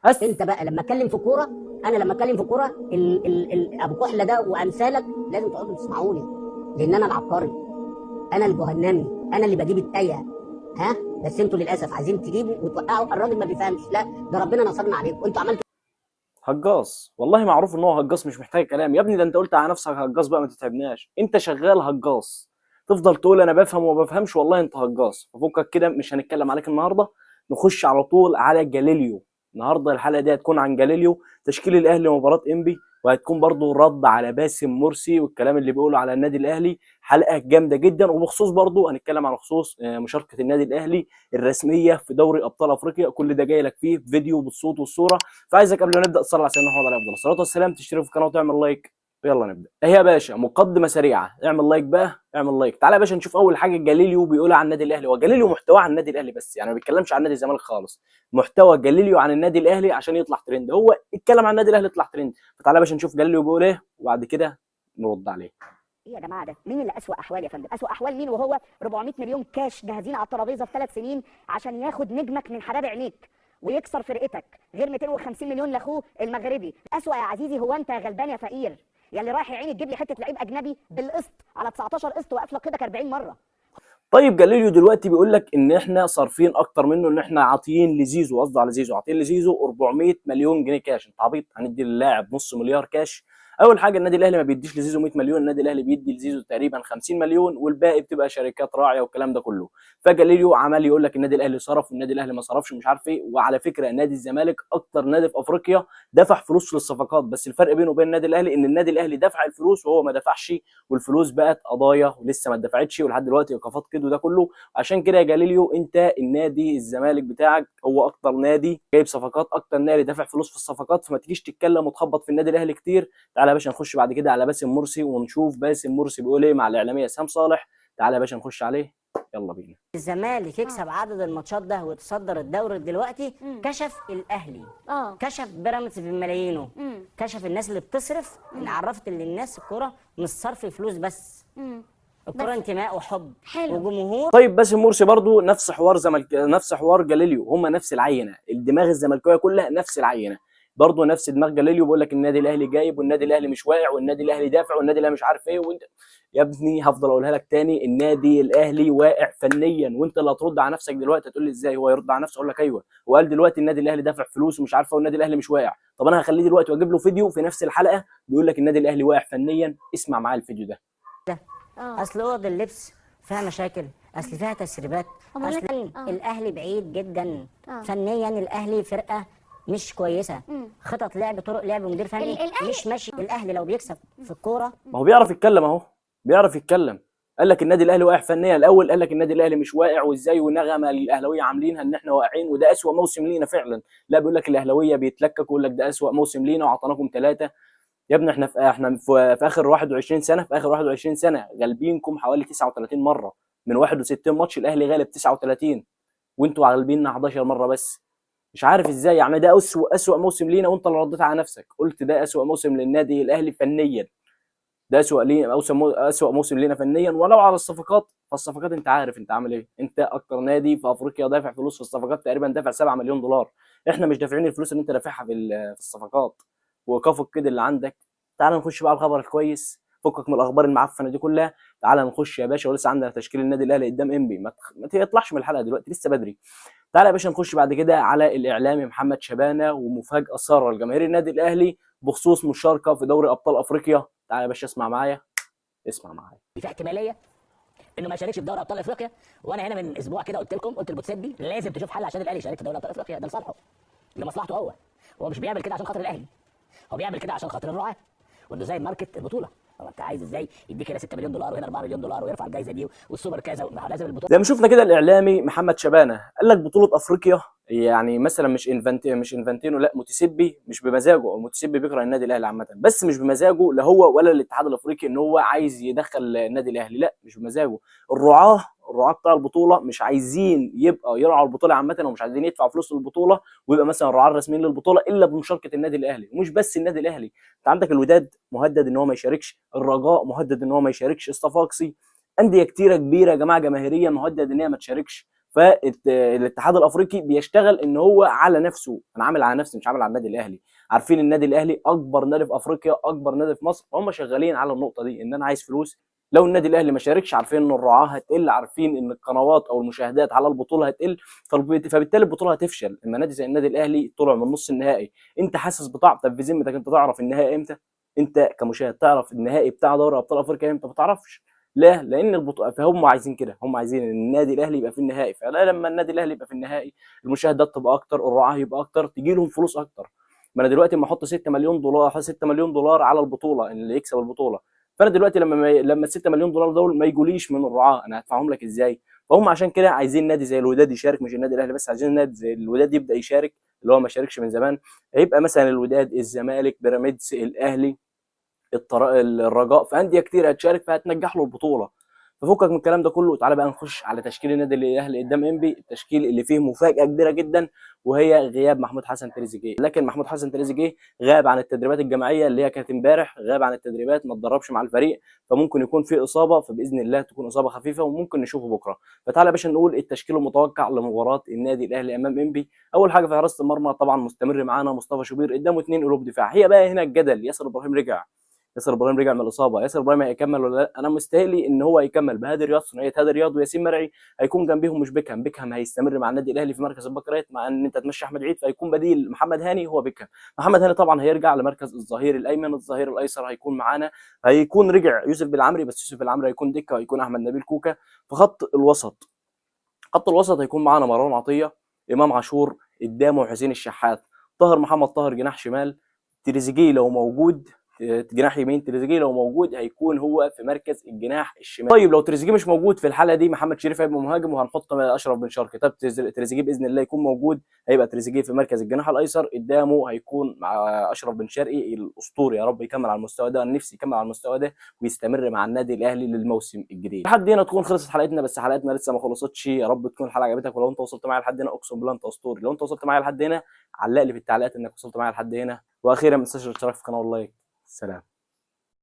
بس انت بقى لما اتكلم في كورة، انا لما اتكلم في كورة ال ابو كحلة ده وامثالك لازم تقعدوا تسمعوني، لان انا العبقري، انا الجهنمي، انا اللي بجيب التايه. ها بس انتوا للاسف عايزين تجيبوا وتوقعوا الراجل ما بيفهمش. لا ده ربنا نصرنا عليكم، انتوا عملتوا هجاص، والله معروف ان هو هجاص، مش محتاج كلام يا ابني. ده انت قلت على نفسك هجاص بقى، ما تتعبناش، انت شغال هجاص، تفضل تقول انا بفهم وما بفهمش، والله انت هجاص. ففكك كده، مش هنتكلم عليك النهارده، نخش على طول على جاليليو. النهارده الحلقة دي هتكون عن جاليليو، تشكيل الاهلي ومباراة انبي، وهتكون برضو رد على باسم مرسي والكلام اللي بيقوله على النادي الاهلي. حلقة جامدة جدا. وبخصوص برضو هنتكلم على خصوص مشاركة النادي الاهلي الرسمية في دوري ابطال افريقيا. كل ده جاي لك فيه فيديو بالصوت والصورة. فعايزك قبل ما نبدا تصلي على سيدنا محمد عليه افضل الصلاة والسلام، تشترك في القناة وتعمل like. يلا نبدا. اهي يا باشا مقدمه سريعة، اعمل like بقى، اعمل like. تعالى يا باشا نشوف اول حاجة جاليليو بيقولها عن النادي الاهلي. هو جاليليو محتواه عن النادي الاهلي بس، يعني ما بيتكلمش عن نادي الزمالك خالص. محتوى جاليليو عن النادي الاهلي عشان يطلع ترند، هو اتكلم عن النادي الاهلي يطلع ترند. فتعالى يا باشا نشوف جاليليو بيقول ايه وبعد كده نرد عليه. ايه يا جماعة ده؟ مين اللي اسوأ احوال يا فندم؟ اسوأ احوال مين وهو 400 مليون كاش جاهزين على الترابيزة في 3 سنين عشان ياخد نجمك من حباب عينيك ويكسر فرقتك، غير 250 مليون لاخوه المغربي. اسوأ يا عزيزي هو انت يا غلبان يا فقير، يا اللي رايح يا عيني تجيب لي حتة لعيب اجنبي بالقسط على 19 قسط وقافله قيدك 40 مرة. طيب جاليليو دلوقتي بيقول لك ان احنا صارفين اكتر منه، ان احنا عاطيين لزيزو، قصده على زيزو، عاطيين لزيزو 400 مليون جنيه كاش. انت عبيط؟ هندي للاعب نص مليار كاش؟ اول حاجة النادي الاهلي ما بيديش لزيزو 100 مليون، النادي الاهلي بيدي لزيزو تقريبا 50 مليون، والباقي بتبقى شركات راعيه والكلام ده كله. فجاليليو عمال يقول لك النادي الاهلي صرف والنادي الاهلي ما صرفش ومش عارف ايه. وعلى فكرة نادي الزمالك اكتر نادي في افريقيا دفع فلوس للصفقات، بس الفرق بينه وبين النادي الاهلي ان النادي الاهلي دفع الفلوس وهو ما دفعش، والفلوس بقت قضايا ولسه ما اتدفعتش ولحد دلوقتي ايقافات كده وده كله. عشان كده يا جاليليو انت النادي الزمالك بتاعك هو اكتر نادي جايب صفقات، اكتر نادي دافع فلوس في الصفقات، فما تجيش تتكلم وتخبط في النادي الاهلي كتير. تعالى يا باشا نخش بعد كده على باسم مرسي ونشوف باسم مرسي بيقول ايه مع الاعلامية سام صالح. تعالى يا باشا نخش عليه، يلا بينا. الزمالك يكسب عدد الماتشات ده ويتصدر الدوري دلوقتي. كشف الاهلي، كشف بيراميدز بملايينه، كشف الناس اللي بتصرف، اللي عرفت اللي الناس الكورة مش صرف فلوس بس، الكورة انتماء وحب. حلو. وجمهور. طيب باسم مرسي برضو نفس حوار زملك، نفس حوار جاليليو، هم نفس العينة، الدماغ الزملكاويه كلها نفس العينة، برضه نفس دماغ جاليليو. بيقول لك النادي الاهلي جايب والنادي الاهلي مش واقع والنادي الاهلي دافع والنادي الاهلي مش عارف ايه. وانت يا ابني هفضل اقولها لك تاني، النادي الاهلي واقع فنيا، وانت اللي هترد على نفسك دلوقتي. هتقول لي ازاي هو يرد على نفسه؟ اقول لك ايوه، هو قال دلوقتي النادي الاهلي دافع فلوس ومش عارفه والنادي الاهلي مش واقع. طب انا هخليه دلوقتي واجيب له فيديو في نفس الحلقة بيقول لك النادي الاهلي واقع فنيا. اسمع معايا الفيديو ده. اصل اوض اللبس فيها مشاكل، اصل فيها تسريبات، اصل الاهلي بعيد جدا فنيا، الاهلي فرقه مش كويسة، خطط لعب، طرق لعب، مدير فني مش ماشي. الاهلي لو بيكسب في الكورة ما هو بيعرف يتكلم اهو، بيعرف يتكلم. قال لك النادي الاهلي واقع فنيا الاول، قال لك النادي الاهلي مش واقع وازاي، ونغمه الاهلاوية عاملينها ان احنا واقعين وده اسوأ موسم لينا فعلا. لا بيقول لك الاهلاوية بيتلكك ويقول لك ده اسوأ موسم لينا وعطيناكم 3. يا ابني احنا في اخر 21 سنة، في اخر 21 سنة غالبينكم حوالي 39 مرة من 61 ماتش، الاهلي غالب 39 وانتوا غالبيننا 11 مرة بس. مش عارف ازاي يعني، ده اسوأ موسم لينا وانت اللي رديت على نفسك، قلت ده اسوأ موسم للنادي الاهلي فنيا، ده اسوأ لينا، اسوأ موسم لينا فنيا. ولو على الصفقات، فالصفقات انت عارف انت عامل ايه، انت اكتر نادي في افريقيا دافع فلوس في الصفقات، تقريبا دافع 7 مليون دولار، احنا مش دافعين الفلوس اللي انت دافعها في الصفقات وايقاف القيد اللي عندك. تعال نخش بقى على الخبر الكويس، فكك من الاخبار المعفنه دي كلها. تعال نخش يا باشا، ولسه عندنا تشكيل النادي الاهلي قدام انبي، ما تطلعش من الحلقة دلوقتي لسه بدري. تعال يا باشا نخش بعد كده على الاعلامي محمد شبانه ومفاجاه ساره لجماهير النادي الاهلي بخصوص مشاركة في دوري ابطال افريقيا. تعال يا باشا اسمع معايا، اسمع معايا. في احتمالية انه ما يشاركش في دوري ابطال افريقيا، وانا هنا من اسبوع كده قلت لكم، قلت لبوتسيبي لازم تشوف حل عشان الاهلي يشارك في دوري ابطال افريقيا، ده لصالحه، لمصلحته هو. هو مش بيعمل كده عشان خاطر الاهلي، هو بيعمل كده عشان خاطر الرعاة، وانه زي market البطولة. هو انت عايز ازاي يديك هنا 6 مليون دولار وهنا 4 مليون دولار ويرفع الجائزة دي والسوبر كذا، لازم البطولة. زي ما شفنا كده الاعلامي محمد شبانه قال لك بطوله افريقيا، يعني مثلا مش انفانتينو، لا موتسيبي مش بمزاجه، موتسيبي بيكره النادي الاهلي عامة، بس مش بمزاجه لا هو ولا الاتحاد الافريقي ان هو عايز يدخل النادي الاهلي، لا مش بمزاجه. الرعاة بتاع البطولة مش عايزين يبقى يرعوا البطولة عامة، ومش عايزين يدفعوا فلوس للبطولة ويبقى مثلا الرعاة الرسميين للبطولة الا بمشاركة النادي الاهلي. ومش بس النادي الاهلي، انت عندك الوداد مهدد ان هو ما يشاركش، الرجاء مهدد ان هو ما يشاركش، الصفاقسي، اندية كتيرة كبيرة يا جماعة جماهيرية مهدد ان هي ما تشاركش. فالاتحاد الافريقي بيشتغل ان هو على نفسه، انا عامل على نفسي مش عامل على النادي الاهلي. عارفين النادي الاهلي اكبر نادي في افريقيا، اكبر نادي في مصر، هم شغالين على النقطة دي ان انا عايز فلوس. لو النادي الاهلي ما شاركش عارفين ان الرعاة هتقل، عارفين ان القنوات او المشاهدات على البطولة هتقل، فبالتالي البطولة هتفشل. اما نادي زي النادي الاهلي طلع من نص النهائي، انت حاسس بطعم؟ طب في ذمتك انت تعرف النهائي امتى؟ انت كمشاهد تعرف النهائي بتاع دوري ابطال افريقيا امتى؟ ما تعرفش. لا، لان البطولة، فهم عايزين كده، هم عايزين ان النادي الاهلي يبقى في النهائي. فلا لما النادي الاهلي يبقى في النهائي المشاهدات تبقى اكتر، الرعاة يبقى اكتر، تجي لهم فلوس اكتر. ما انا دلوقتي لما احط 6 مليون دولار، احط 6 مليون دولار على البطولة اللي يكسب البطولة، فانا دلوقتي لما ال 6 مليون دولار دول ما يجوليش من الرعاة، انا هدفعهم لك ازاي؟ فهم عشان كده عايزين نادي زي الوداد يشارك، مش النادي الاهلي بس، عايزين نادي زي الوداد يبدا يشارك، اللي هو ما شاركش من زمان. هيبقى مثلا الوداد، الزمالك، بيراميدز، الاهلي، الرجاء، فانديه كتير هتشارك، فهتنجح له البطولة. ففكك من الكلام ده كله، تعالى بقى نخش على تشكيل النادي الاهلي قدام انبي، التشكيل اللي فيه مفاجاة كبيرة جدا وهي غياب محمود حسن تريزيجيه. لكن محمود حسن تريزيجيه غاب عن التدريبات الجماعية اللي هي كانت امبارح، غاب عن التدريبات، ما اتدربش مع الفريق، فممكن يكون في اصابه، فباذن الله تكون اصابه خفيفة وممكن نشوفه بكره. فتعالى يا باشا نقول التشكيل المتوقع لمباراة النادي الاهلي امام انبي. اول حاجة في حراسة المرمى طبعا مستمر معانا مصطفى شوبير، قدامه 2 قلوب دفاع. هي بقى هنا الجدل، ياسر ابراهيم رجع، ياسر ابراهيم رجع من الاصابة، ياسر ابراهيم هيكمل ولا لا؟ انا مستاهلي ان هو يكمل. بهادي رياض، ثنائية هادي رياض وياسين مرعي هيكون جنبيهم مش بيكهام، بيكهام هيستمر مع النادي الاهلي في مركز ال back right، مع ان انت تمشي احمد عيد فهيكون بديل محمد هاني هو بيكهام. محمد هاني طبعا هيرجع لمركز الظهير الايمن، الظهير الايسر هيكون معانا، هيكون رجع يوسف بالعمري، بس يوسف بالعمري هيكون دكه، وهيكون احمد نبيل كوكا. في خط الوسط، خط الوسط هيكون معانا مروان عطية، امام عاشور، قدامه حسين الشحات، طاهر محمد طاهر جناح شمال، تريزيجيه لو موجود جناح يمين، تريزيجيه لو موجود هيكون هو في مركز الجناح الشمال. طيب لو تريزيجيه مش موجود في الحالة دي محمد شريف هيبقى مهاجم وهنحط اشرف بن شرقي. طب تريزيجيه باذن الله يكون موجود، هيبقى تريزيجيه في مركز الجناح الايسر، قدامه هيكون مع اشرف بن شرقي الاسطوري. يا رب يكمل على المستوى ده، انا نفسي يكمل على المستوى ده ويستمر مع النادي الاهلي للموسم الجديد. لحد هنا تكون خلصت حلقتنا، بس حلقتنا لسه ما خلصتش. يا رب تكون الحلقة عجبتك، ولو انت وصلت معايا لحد هنا اقسم بالله انت اسطوري. لو انت وصلت معايا لحد هنا علق لي في التعليقات انك وصلت معايا لحد هنا. واخيرا ما تنساش الاشتراك في القناة وال like. سلام.